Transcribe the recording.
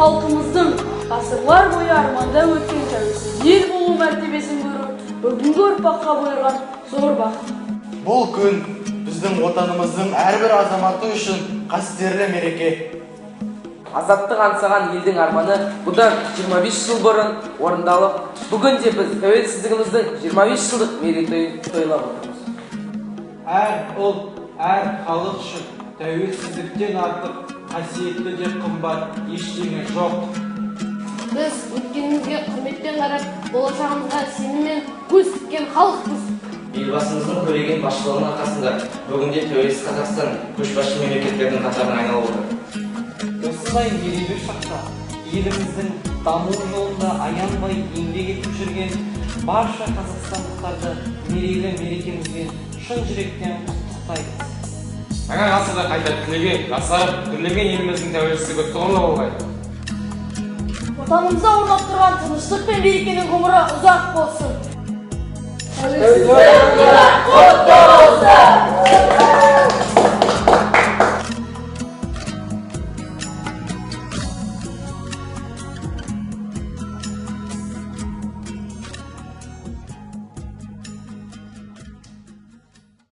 Халқымыздың ғасырлар бойы арманда өткен тәуелсіз ел болу мәртебесін көру бүгінгі ұрпаққа бұйырған зор бақыт. Бұл күн біздің отанымыздың әрбір азаматы үшін қастерлі мереке. Азаттық аңсаған елдің арманы бұдан 25 жыл бұрын орындалып, бүгінде біз тәуелсіздігіміздің 25 жылдық мерейтойын тойлап отырмыз. Әр ұлт, әр халық үшін тәуелсіздіктен артық қасиетті де қымбат ештеңе жоқ. Біз өткенімізге құрметпен қарап, болашағымызға сеніммен көз тіккен халықпыз. Елбасымыздың көреген басшылығының арқасында бүгінде тәуелсіз Қазақстан көшбасшы мемлекеттердің қатарына айналып отыр. Осындай мерейлі шақта еліміздің даму жолында аянбай еңбек етіп жүрген барша қазақстандықтарды мерейлі мерекемізбен шын жүректен құттықтаймыз. Жаңа ғасырда қайта түлеген, жасарып, гүлденген еліміздің тәуелсіздігі тұғырлы болғай! Отанымызда орнап тұрған тыныштық пен берекенің ғұмыры ұзақ болсын! Тәуелсіздік құтты болсын!